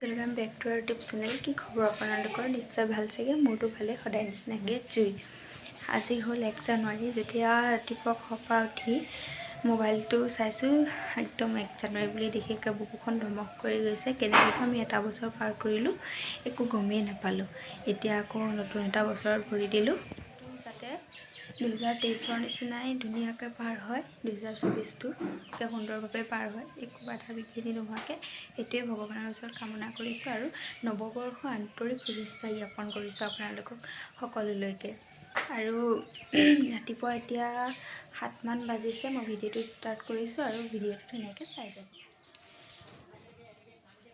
Welcome back to our YouTube channel. কি খবৰ আপোনালোকৰ? নিশ্চয় ভাল চাগে। মোৰতো ভালে, সদায় নিচিনাকৈ জুই। আজি হ'ল 1 জানুৱাৰী। যেতিয়া ৰাতিপুৱা শুৱাৰ পৰা উঠি মোবাইলটো চাইছোঁ, একদম 1 জানুৱাৰী বুলি দেখি একে বুকুখন ধমক কৰি গৈছে। কেনেকৈ আমি এটা বছৰ পাৰ কৰিলোঁ, একো গমেই নাপালোঁ। এতিয়া আকৌ নতুন এটা বছৰত ভৰি দিলোঁ। যাতে 2023ৰ নিচিনাই ধুনীয়াকৈ পাৰ হয়, 2024টো একে সুন্দৰভাৱে পাৰ হয়, একো বাধা বিঘিনি নোহোৱাকৈ, সেইটোৱে ভগৱানৰ ওচৰত কামনা কৰিছোঁ আৰু নৱবৰ্ষ আন্তৰিক শুভেচ্ছা জ্ঞাপন কৰিছোঁ আপোনালোকক সকলোলৈকে। আৰু ৰাতিপুৱা এতিয়া 7মান বাজিছে। মই ভিডিঅ'টো ষ্টাৰ্ট কৰিছোঁ আৰু ভিডিঅ'টো ধুনীয়াকৈ চাই যাব।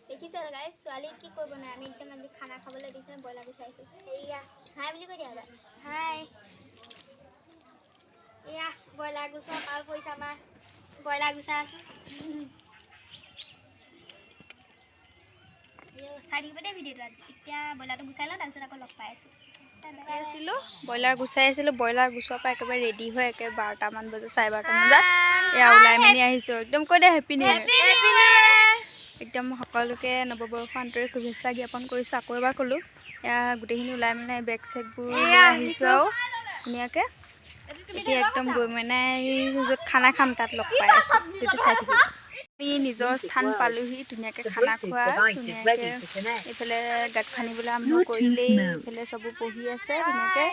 দেখিছে গাইজ, ছোৱালী কি কৰিব নাই। আমি একদম আজি খানা খাবলৈ দিছে, ব্ৰইলাৰ গুচাইছোঁ। এয়া হাই বুলি কৈ দিয়া এবাৰ, হাই। এয়া ব্ৰইলাৰ গুচোৱা পাল পৰিছে আমাৰ, ব্ৰইলাৰ গুচাই আছোঁ। চাই থাকিব দেই ভিডিঅ'টো আজি। এতিয়া ব্ৰইলাৰটো গুচাই লওঁ, তাৰপিছত আকৌ লগ পাই আছোঁ। আছিলোঁ, ব্ৰইলাৰ গুচাই আছিলোঁ। ব্ৰইলাৰ গুচোৱাৰ পৰা একেবাৰে ৰেডি হৈ একে 12টামান বজাত, 12:30মান বজাত এয়া ওলাই মেলি আহিছোঁ। একদম কৈ দে, হেপী নিউ ইয়েৰ। একদম সকলোকে নৱবৰ্ষ আন্তৰিক শুভেচ্ছা জ্ঞাপন কৰিছোঁ, আকৌ এবাৰ ক'লোঁ। এয়া গোটেইখিনি ওলাই মানে বেগ চেগবোৰ লৈ আহিছোঁ আৰু ধুনীয়াকৈ এতিয়া একদম গৈ মানে য'ত খানা খাম তাত লগ পাই আছোঁ। সেইটো চাই থাকিব। আমি নিজৰ স্থান পালোহি, ধুনীয়াকৈ খানা খোৱা। ধুনীয়াকৈ এইফালে গাঁত খান্দিবলৈ আৰম্ভ কৰিলেই, এইফালে চবো বহি আছে ধুনীয়াকৈ।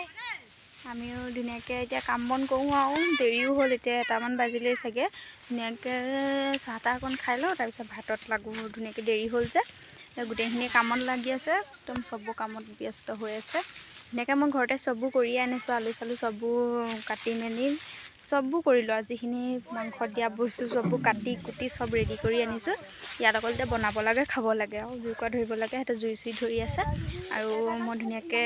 আমিও ধুনীয়াকৈ এতিয়া কাম বন কৰোঁ আৰু দেৰিও হ'ল, এতিয়া 1টামান বাজিলেই চাগে। ধুনীয়াকৈ চাহ তাহ অকণ খাই লওঁ, তাৰপিছত ভাতত লাগোঁ ধুনীয়াকৈ। দেৰি হ'ল যে, গোটেইখিনি কামত লাগি আছে, একদম চববোৰ কামত ব্যস্ত হৈ আছে ধুনীয়াকৈ। মই ঘৰতে চববোৰ কৰিয়ে আনিছোঁ, আলু চালু চববোৰ কাটি মেলি চববোৰ কৰিলোঁ আৰু যিখিনি মাংসত দিয়া বস্তু চববোৰ কাটি কুটি চব ৰেডি কৰি আনিছোঁ। ইয়াত অকল এতিয়া বনাব লাগে, খাব লাগে আৰু জুইকুৰা ধৰিব লাগে। সিহঁতে জুই চুই ধৰি আছে আৰু মই ধুনীয়াকৈ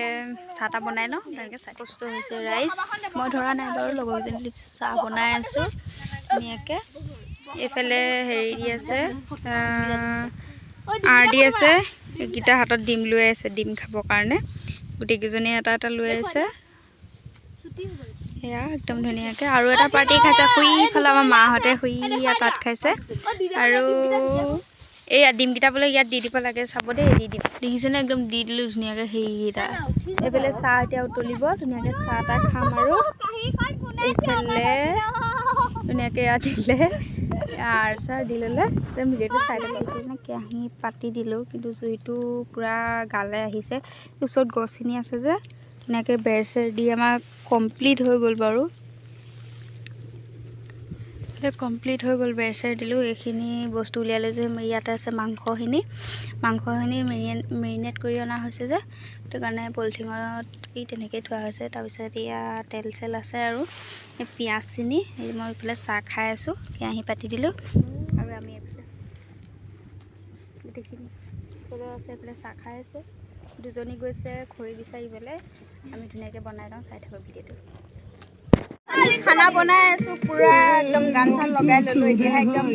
চাহ তাহ বনাই লওঁ তেনেকৈ। চাই কষ্ট হৈছে ৰাইজ। মই ধৰা নাই বাৰু, লগৰকেইজনী। চাহ বনাই আছোঁ ধুনীয়াকৈ। এইফালে হেৰি দি আছে, আৰ দি আছে। এইকেইটা হাতত ডিম লৈ আছে, ডিম খাবৰ কাৰণে। গোটেইকেইজনীয়ে এটা এটা লৈ আছে। সেয়া একদম ধুনীয়াকৈ আৰু এটা পাৰ্টি খাইছে শুইফালে, আমাৰ মাহঁতে শুই তাত খাইছে। আৰু এইয়া ডিমকেইটা বোলে ইয়াত দি দিব লাগে, চাব দেই, দি দিম। দেখিছেনে? একদম দি দিলোঁ ধুনীয়াকৈ সেইকেইটা। এইফালে চাহ এতিয়া উতলিব, ধুনীয়াকৈ চাহ তাহ খাম। আৰু এইফালে ধুনীয়াকৈ ইয়াত দিলে, আৰ চাৰ দি ল'লে। একদম ভিডিঅ'টো চাই থাকক। কেৰাহী পাতি দিলোঁ, কিন্তু জুইটো পূৰা গালে আহিছে। ওচৰত গছখিনি আছে যে, ধুনীয়াকৈ বেৰ চেৰ দি আমাৰ কমপ্লিট হৈ গ'ল বাৰু। কমপ্লিট হৈ গ'ল, বেৰ চেৰ দিলোঁ। এইখিনি বস্তু উলিয়াই লৈছোঁ। ইয়াতে আছে মাংসখিনি। মাংসখিনি মেৰিনেট কৰি অনা হৈছে যে, সেইটো কাৰণে পলিথিঙত এই তেনেকৈয়ে থোৱা হৈছে। তাৰপিছত এয়া তেল চেল আছে আৰু এই পিঁয়াজখিনি। এই মই এইফালে চাহ খাই আছোঁ, কেৰাহী পাতি দিলোঁ আৰু আমি এইফালে গোটেইখিনি এইফালে আছে, এইফালে চাহ খাই আছে। দুজনী গৈছে খৰি বিচাৰিবলৈ, আমি ধুনীয়াকৈ বনাই লওঁ। চাই থাকক ভিডিঅ'টো। খানা বনাই আছো, পুৰা একদম গান চান লগাই ললো। এতিয়াহে একদম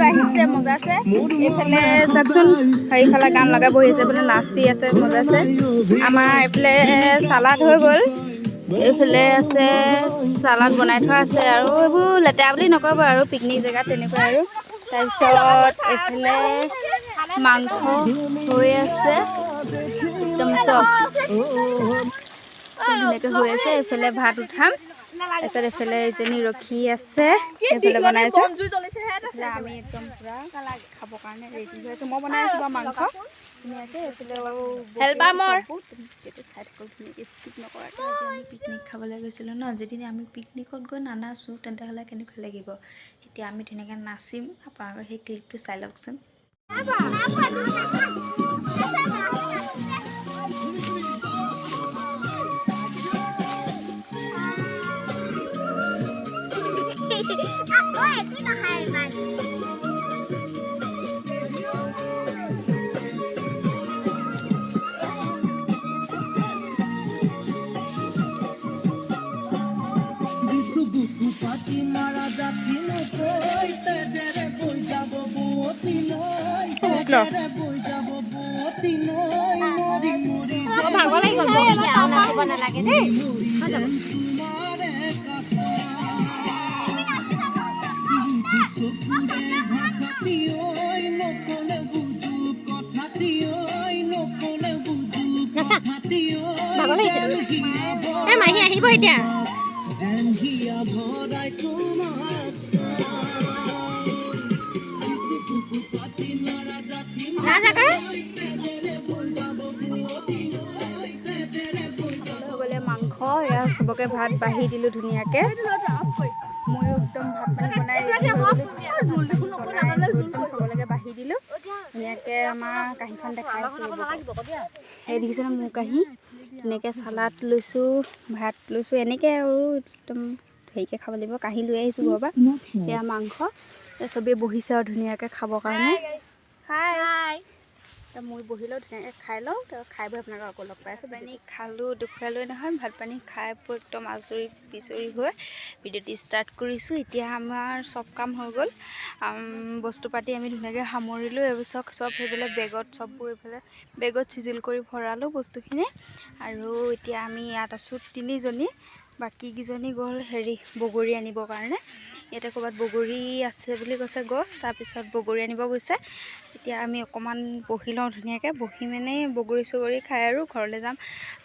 আহিছে, মজা আছে। এইফালে চাওকচোন, সেইফালে গান লগাই বহি আছে বোলে, নাচি আছে, মজা আছে। আমাৰ এইফালে চালাড হৈ গ'ল, এইফালে আছে চালাড বনাই থোৱা আছে। আৰু এইবোৰ লেতেৰা বুলি নক'ব আৰু, পিকনিক জেগাত তেনেকুৱা আৰু। তাৰপিছত এইফালে মাংস হৈ আছে, একদম চব ধুনীয়াকৈ হৈ আছে। এইফালে ভাত উঠাম, তাৰপিছত এইফালে এজনী ৰখি আছে, এইফালে বনাই আছে। এইফালে আমি একদম পূৰা খাবৰ কাৰণে ৰেডি হৈ আছোঁ। মই বনাই আছোঁ বাৰু মাংস ধুনীয়াকৈ। এইফালে হেল্পাৰ মোৰ। চাই থাকক ধুনীয়াকৈ, স্কিপ নকৰাকৈ। আজি আমি পিকনিক খাবলৈ গৈছিলোঁ ন। যদি আমি পিকনিকত গৈ নানাচোঁ, তেন্তে হ'লে কেনেকুৱা লাগিব? এতিয়া আমি ধুনীয়াকৈ নাচিম, আপোনালোকে সেই ক্লিপটো চাই লওকচোন। আকৌ একো নহয় ইমান। বুকু পাতি মাৰা যাঠি নকৈ, তেজেৰে বৈ যাব বোৱতী নৈ, তেজেৰে বৈ যাব বোৱতী নৈ, মৰি মৰি ভাগৰ লাগি গ'ল, নাচিব নালাগে দেই। তোমাৰে বুজো চকুৰে ভাষাটি ঐ, নকলে বুজো। চা, ভাগৰ লাগিছে। এই মাহী আহিব এতিয়া। যেন হিয়া ভৰাই তোমাক বুকু পাতি নৰা যাঠি না যাকা। তেজেৰে বৈ যাব বোৱতী নৈ, তেজেৰে বৈ যাব। হৈ গ'লে মাংস। এয়া চবকে ভাত বাঢ়ি দিলোঁ ধুনীয়াকৈ। ময়ো একদম ভাত পানী বনাই ৰেডি হৈ গ'লো। বনাই একদম চবলৈকে বাঢ়ি দিলোঁ ধুনীয়াকৈ। আমাৰ কাঁহীখন দেখাই আছোঁ ৰ'ব। এই দেখিছেনে মোৰ কাঁহী? ধুনীয়াকৈ চালাড লৈছোঁ, ভাত লৈছোঁ, এনেকৈ আৰু একদম হেৰিকৈ খাব লাগিব। কাঁহী লৈ আহিছোঁ ঘৰৰ পৰা। এয়া মাংস। এই চবেই বহিছে আৰু ধুনীয়াকৈ খাবৰ কাৰণে। হাই। তো মই বহি লওঁ, ধুনীয়াকৈ খাই লওঁ। তো খাই বৈ আপোনালোকক আকৌ লগ পাই আছোঁ। পানী খালোঁ দুপৰীয়ালৈ নহয়, ভাত পানী খাই বৈ একদম আজৰি বিজৰি হৈ ভিডিঅ'টো ষ্টাৰ্ট কৰিছোঁ। এতিয়া আমাৰ চব কাম হৈ গ'ল। বস্তু পাতি আমি ধুনীয়াকৈ সামৰিলোঁ। এইবোৰ চব চব সেইফালে বেগত, চববোৰ এইফালে বেগত চিজিল কৰি ভৰালোঁ বস্তুখিনি। আৰু এতিয়া আমি ইয়াত আছোঁ তিনিজনী। বাকীকেইজনী গ'ল হেৰি বগৰী আনিবৰ কাৰণে। ইয়াতে ক'ৰবাত বগৰী আছে বুলি কৈছে গছ, তাৰপিছত বগৰী আনিব গৈছে। এতিয়া আমি অকণমান বহি লওঁ ধুনীয়াকৈ। বহি মানে বগৰী চগৰী খাই আৰু ঘৰলৈ যাম।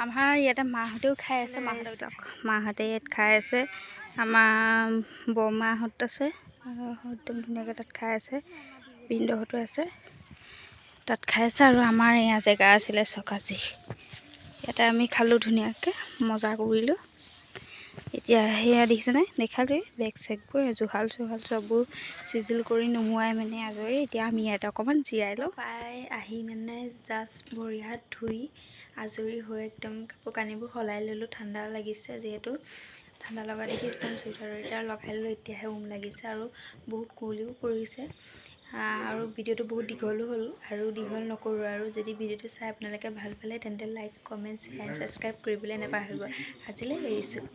আমাৰ ইয়াতে মাহঁতেও খাই আছে। মাহঁতে চাওক, মাহঁতে ইয়াত খাই আছে। আমাৰ বৰমাহঁত আছে আৰু একদম ধুনীয়াকৈ তাত খাই আছে। ভিনদেউহঁতো আছে, তাত খাই আছে। আৰু আমাৰ এয়া জেগা আছিলে চকাজি, ইয়াতে আমি খালোঁ, ধুনীয়াকৈ মজা কৰিলোঁ। এতিয়া সেয়া দেখিছেনে, দেখালোৱেই বেগ চেগবোৰ, জুহাল চুহাল চববোৰ চিজিল কৰি নুমুৱাই মানে আজৰি। এতিয়া আমি ইয়াতে অকণমান জিৰাই লওঁ। পাই আহি মানে জাষ্ট ভৰি হাত ধুই আজৰি হৈ একদম কাপোৰ কানিবোৰ সলাই ল'লোঁ। ঠাণ্ডা লাগিছে যিহেতু, ঠাণ্ডা লগা দেখি একদম চুৱেটাৰ টুৱেটাৰ লগাই ল'লোঁ। এতিয়াহে উম লাগিছে আৰু বহুত কুঁৱলীও পৰিছে। আৰু ভিডিঅ'টো বহুত দীঘলো হ'ল, আৰু দীঘল নকৰোঁ। আৰু যদি ভিডিঅ'টো চাই আপোনালোকে ভাল পালে, তেন্তে লাইক, কমেণ্ট, শ্বেয়াৰ, ছাবস্ক্ৰাইব কৰিবলৈ নাপাহৰিব। আজিলৈ এৰিছোঁ।